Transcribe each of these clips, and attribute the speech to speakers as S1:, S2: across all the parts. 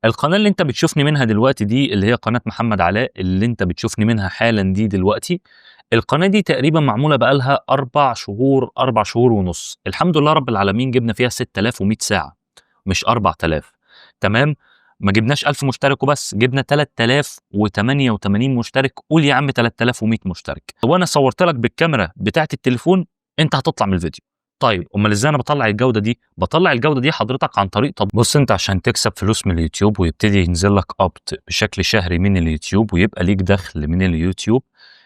S1: القناة اللي أنت بتشوفني منها دلوقتي دي، اللي هي قناة محمد علاء اللي أنت بتشوفني منها حالًا دي دلوقتي، القناة دي تقريبًا معمولة بقى لها 4 شهور، 4 شهور ونُص، الحمد لله رب العالمين جِبنا فيها 6100 ساعة مش 4000. تمام؟ ما جبناش 1000 مشترك وبس، جبنا 3088 مشترك، قُل يا عم 3100 مشترك. وأنا صوّرت لك بالكاميرا بتاعة التليفون، أنت هتطلع من الفيديو. طيب أُمّال إزاي أنا باطلّع الجودة دي؟ باطلّع الجودة دي حضرتك عن طريق بُص، أنت عشان تكسب فلوس من اليوتيوب ويبتدي ينزل لك قبض بشكل شهري من اليوتيوب ويبقى ليك دخل من اليوتيوب،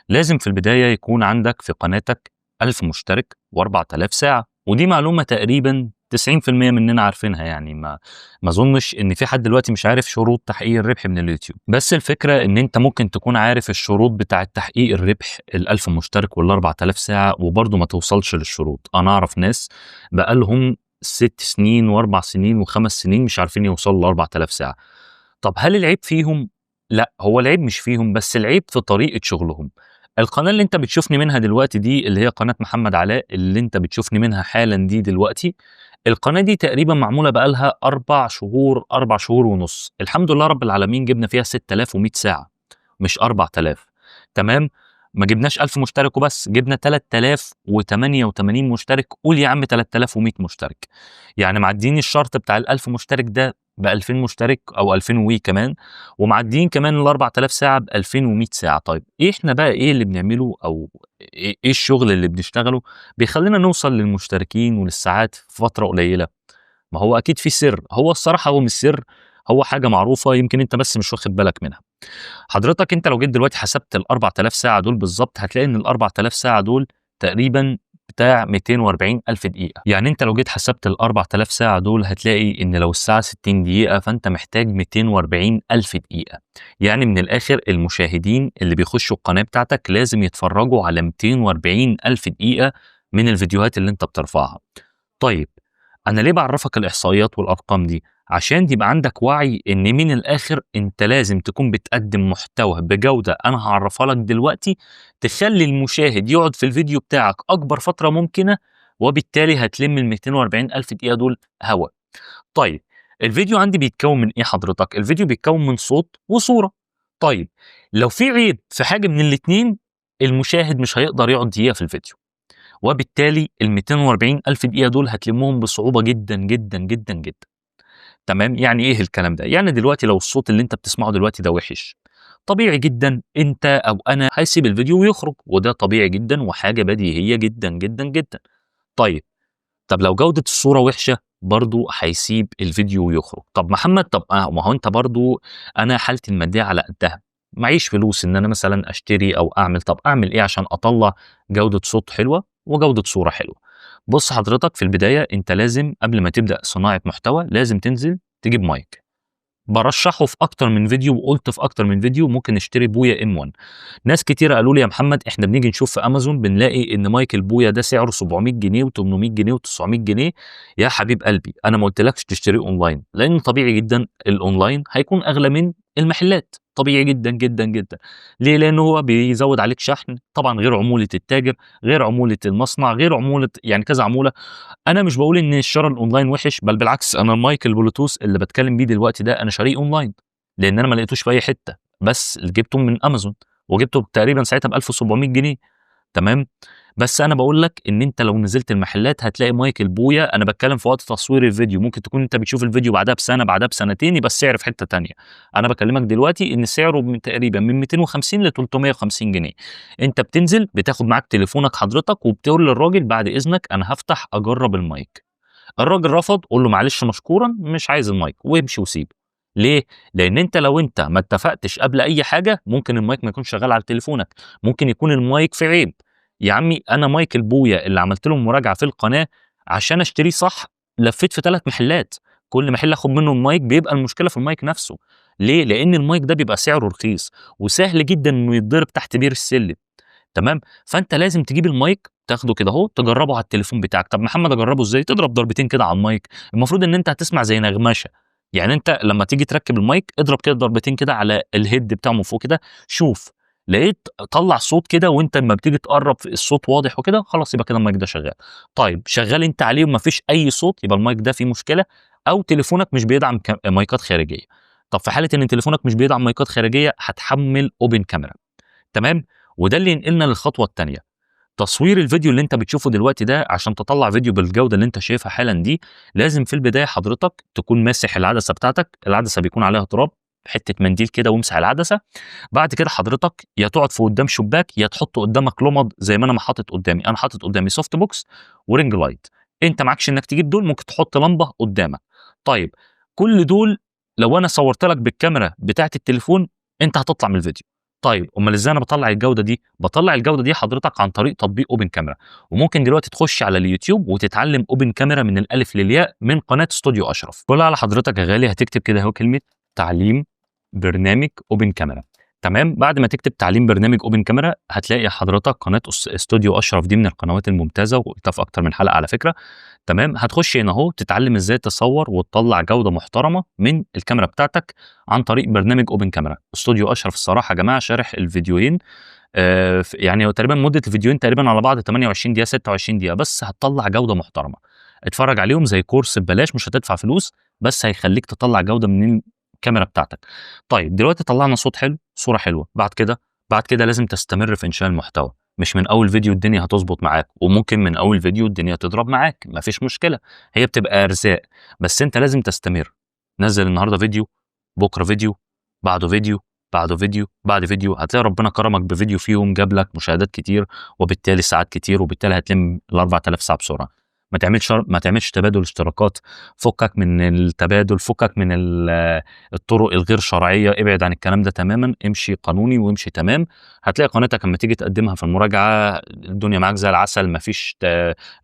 S1: لازم في البداية يكون عندك في قناتك 1000 مشترك و4000 ساعة، ودي معلومة تقريبًا 90% مننا عارفينها، يعني ما أظنش إن في حد دلوقتي مش عارف شروط تحقيق الربح من اليوتيوب. بس الفكرة إن أنت ممكن تكون عارف الشروط بتاعة تحقيق الربح ال1000 مشترك وال4000 ساعة وبرضه ما توصلش للشروط. أنا أعرف ناس بقى لهم 6 سنين و4 سنين و5 سنين مش عارفين يوصلوا ل4000 ساعة. طب هل العيب فيهم؟ لأ، هو العيب مش فيهم، بس العيب في طريقة شغلهم. القناة اللي أنت بتشوفني منها دلوقتي دي، اللي هي قناة محمد علاء اللي أنت بتشوفني منها حالًا دي دلوقتي، القناة دي تقريبًا معمولة بقى لها 4 شهور، 4 شهور ونُص، الحمد لله رب العالمين جِبنا فيها 6100 ساعة مش 4000. تمام؟ ما جبناش 1000 مشترك وبس، جِبنا 3088 مشترك، قُل يا عم 3100 مشترك. يعني معديين الشرط بتاع ال1000 مشترك ده ب2000 مشترك أو 2000 وي كمان، ومعديين كمان ال4000 ساعة ب2100 ساعة. طيب إيه إحنا بقى إيه اللي بنعمله أو إيه الشغل اللي بنشتغله بيخلّينا نوصل للمشتركين وللساعات في فترة قليلة؟ ما هو أكيد في سر، هو الصراحة هو مش سر، هو حاجة معروفة يمكن أنت بس مش واخد بالك منها. حضرتك أنت لو جيت دلوقتي حسبت ال4000 ساعة دول بالضبط، هتلاقي إن ال4000 ساعة دول تقريبًا بتاع 240,000 دقيقة. يعني أنت لو جيت حسبت ال4000 ساعة دول هتلاقي إن لو الساعة 60 دقيقة فأنت محتاج 240,000 دقيقة. يعني من الآخر المشاهدين اللي بيخشوا القناة بتاعتك لازم يتفرجوا على 240,000 دقيقة من الفيديوهات اللي أنت بترفعها. طيب أنا ليه باعرفك الإحصائيات والأرقام دي؟ عشان يبقى عندك وعي إن من الآخر أنت لازم تكون بتقدم محتوى بجودة أنا هاعرفها لك دلوقتي تخلي المشاهد يقعد في الفيديو بتاعك أكبر فترة ممكنة، وبالتالي هتلم ال240,000 دقيقة دول هوا. طيب الفيديو عندي بيتكون من إيه حضرتك؟ الفيديو بيتكون من صوت وصورة. طيب لو في عيب في حاجة من الاتنين المشاهد مش هيقدر يقعد دقيقة في الفيديو، وبالتالي ال240,000 دقيقة دول هتلمهم بصعوبة جدًا، جدًا، جدًا، جدًا. تمام؟ يعني إيه الكلام ده؟ يعني دلوقتي لو الصوت اللي أنت بتسمعه دلوقتي ده وِحِش، طبيعي جدًا أنت أو أنا هيسيب الفيديو ويخرج، وده طبيعي جدًا وحاجة بديهية جدًا، جدًا، جدًا. طيب، طب لو جودة الصورة وِحشة برضه هيسيب الفيديو ويخرج. طب محمد، طب ما هو أنت برضه أنا حالتي المادية على قدها، معيش فلوس إن أنا مثلًا أشتري أو أعمل، طب أعمل إيه عشان أطلّع جودة صوت حلوة وجودة صورة حلوة؟ بُص حضرتك، في البداية أنت لازم قبل ما تبدأ صناعة محتوى لازم تنزل تجيب مايك. بارشحه في أكتر من فيديو وقُلت في أكتر من فيديو ممكن نشتري بويا M1. ناس كتيرة قالوا لي يا محمد إحنا بنيجي نشوف في أمازون بنلاقي إن مايك البويا ده سعره 700 جنيه و800 جنيه و900 جنيه. يا حبيب قلبي أنا ما قُلتلكش تشتريه أونلاين، لإن طبيعي جدًا الأونلاين هيكون أغلى من المحلات، طبيعي جدًا، جدًا، جدًا. ليه؟ لإن هو بيزوّد عليك شحن، طبعًا غير عمولة التاجر، غير عمولة المصنع، غير عمولة يعني كذا عمولة. أنا مش باقول إن الشرا الأونلاين وِحِش، بل بالعكس أنا المايك البلوتوث اللي باتكلم بيه دلوقتي ده أنا شاريه أونلاين، لإن أنا ما لقيتوش في أي حتة، بس جِبته من أمازون وجِبته تقريبًا ساعتها ب1700 جنيه. تمام؟ بس أنا باقول لك إن أنت لو نزلت المحلات هتلاقي مايك البويا، أنا باتكلم في وقت تصوير الفيديو، ممكن تكون أنت بتشوف الفيديو بعدها بسنة، بعدها بسنتين، يبقى السعر في حتة تانية. أنا باكلمك دلوقتي إن سعره من تقريبًا من 250 ل350 جنيه. أنت بتنزل بتاخد معاك تليفونك حضرتك وبتقول للراجل بعد إذنك أنا هافتح أجرب المايك. الراجل رفض، قُل له معلش مشكورًا مش عايز المايك وامشي وسيبه. ليه؟ لأن أنت لو أنت ما اتفقتش قبل أي حاجة ممكن المايك ما يكونش شغال على تليفونك، ممكن يكون المايك فيه عيب. يا عمي أنا مايك البويا اللي عملت له مراجعة في القناة عشان أشتريه صح لفيت في 3 محلات، كل محل آخد منه المايك بيبقى المشكلة في المايك نفسه. ليه؟ لأن المايك ده بيبقى سعره رخيص وسهل جدًا إنه يتضرب تحت بير السلم. تمام؟ فأنت لازم تجيب المايك تاخده كده أهو تجربه على التليفون بتاعك. طب محمد أجربه إزاي؟ تضرب ضربتين كده على المايك، المفروض إن أنت هتسمع زي نغمشة. يعني أنت لما تيجي تركب المايك اضرب كده ضربتين كده على ال head بتاعه من فوق كده، شوف لقيت طلع صوت كده وأنت لما بتيجي تقرب الصوت واضح وكده، خلاص يبقى كده المايك ده شغال. طيب شغال أنت عليه وما فيش أي صوت، يبقى المايك ده فيه مشكلة أو تليفونك مش بيدعم مايكات خارجية. طب في حاله ان تليفونك مش بيدعم مايكات خارجية هتحمل open camera. تمام؟ وده اللي ينقلنا للخطوة الثانية، تصوير الفيديو اللي انت بتشوفه دلوقتي ده. عشان تطلع فيديو بالجودة اللي انت شايفها حالا دي، لازم في البداية حضرتك تكون ماسح العدسة بتاعتك. العدسة بيكون عليها تراب، حتة منديل كده وامسح العدسة. بعد كده حضرتك يا تقعد في قدام شباك، يا تحط قدامك لمض زي ما انا ما حاطط قدامي. انا حاطط قدامي soft box و ring light. انت معكش انك تجيب دول، ممكن تحط لمبة قدامك. طيب كل دول لو انا صورت لك بالكاميرا بتاعه التليفون انت هتطلع من الفيديو. طيب امال ازاي انا بطلع الجودة دي؟ بطلع الجودة دي حضرتك عن طريق تطبيق open camera. وممكن دلوقتي تخش على اليوتيوب وتتعلم open camera من الالف للياء من قناة استوديو اشرف. كل على حضرتك يا غالي هتكتب كده اهو كلمة تعليم برنامج open camera. تمام؟ بعد ما تكتب تعليم برنامج open camera هتلاقي حضرتك قناة استوديو اشرف، دي من القنوات الممتازة وقلتها في اكتر من حلقة على فكرة. تمام؟ هتخش هنا اهو تتعلم ازاي تصور وتطلع جوده محترمه من الكاميرا بتاعتك عن طريق برنامج open camera. استوديو اشرف الصراحة يا جماعة شارح الفيديوهين، يعني تقريبا مده الفيديوهين تقريبا على بعض 28 دقيقة 26 دقيقة، بس هتطلع جوده محترمه. اتفرج عليهم زي كورس ببلاش، مش هتدفع فلوس، بس هيخليك تطلع جوده من الكاميرا بتاعتك. طيب دلوقتي طلعنا صوت حلو، صوره حلوة. بعد كده لازم تستمر في انشاء المحتوى. مش من اول فيديو الدنيا هتظبط معاك، وممكن من اول فيديو الدنيا تضرب معاك، مفيش مشكلة، هي بتبقى ارزاق، بس انت لازم تستمر. نزل النهارده فيديو، بكره فيديو، بعده فيديو، بعده فيديو، بعد فيديو، هتلاقي ربنا كرمك بفيديو فيهم جاب لك مشاهدات كتير، وبالتالي ساعات كتير، وبالتالي هتلم ال 4000 ساعة بسرعة. ما تعملش تبادل اشتراكات، فكك من التبادل، فكك من الطرق الغير شرعية، ابعد عن الكلام ده تماما، امشي قانوني وامشي تمام. هتلاقي قناتك لما تيجي تقدمها في المراجعة الدنيا معاك زي العسل، مفيش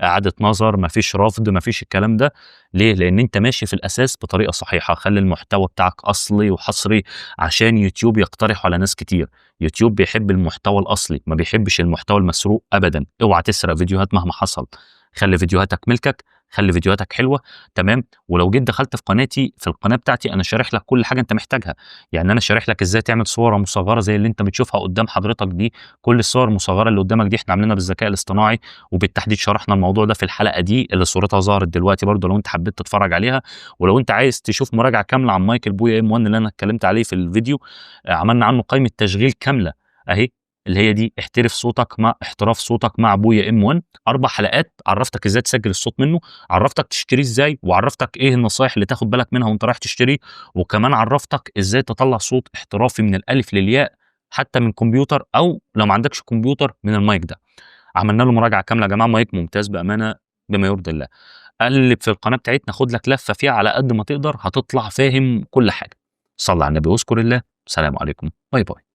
S1: اعاده نظر، مفيش رفض، مفيش الكلام ده. ليه؟ لان انت ماشي في الاساس بطريقة صحيحه. خلي المحتوى بتاعك اصلي وحصري عشان يوتيوب يقترحه على ناس كتير. يوتيوب بيحب المحتوى الاصلي، ما بيحبش المحتوى المسروق ابدا. اوعى تسرق فيديوهات مهما حصل، خلي فيديوهاتك ملكك، خلي فيديوهاتك حلوة. تمام؟ ولو جيت دخلت في قناتي، في القناة بتاعتي انا شارح لك كل حاجة انت محتاجها. يعني انا شارح لك ازاي تعمل صوره مصغرة زي اللي انت بتشوفها قدام حضرتك دي. كل الصور المصغرة اللي قدامك دي احنا عاملينها بالذكاء الاصطناعي، وبالتحديد شرحنا الموضوع ده في الحلقة دي اللي صورتها ظهرت دلوقتي برضه لو انت حبيت تتفرج عليها. ولو انت عايز تشوف مراجعه كاملة عن مايك ال Boya M1 اللي انا اتكلمت عليه في الفيديو، عملنا عنه قائمة تشغيل كاملة اهي، اللي هي دي احترف صوتك مع احتراف صوتك مع Boya M1، 4 حلقات عرفتك ازاي تسجل الصوت منه، عرفتك تشتريه ازاي، وعرفتك ايه النصايح اللي تاخد بالك منها وانت رايح تشتريه، وكمان عرفتك ازاي تطلع صوت احترافي من الالف للياء حتى من كمبيوتر، او لو ما عندكش كمبيوتر من المايك ده. عملنا له مراجعه كاملة يا جماعة، مايك ممتاز بامانه بما يرضي الله. قلب في القناة بتاعتنا، خد لك لفه فيها على قد ما تقدر، هتطلع فاهم كل حاجة. صلى على النبي واذكر الله. السلام عليكم، bye bye.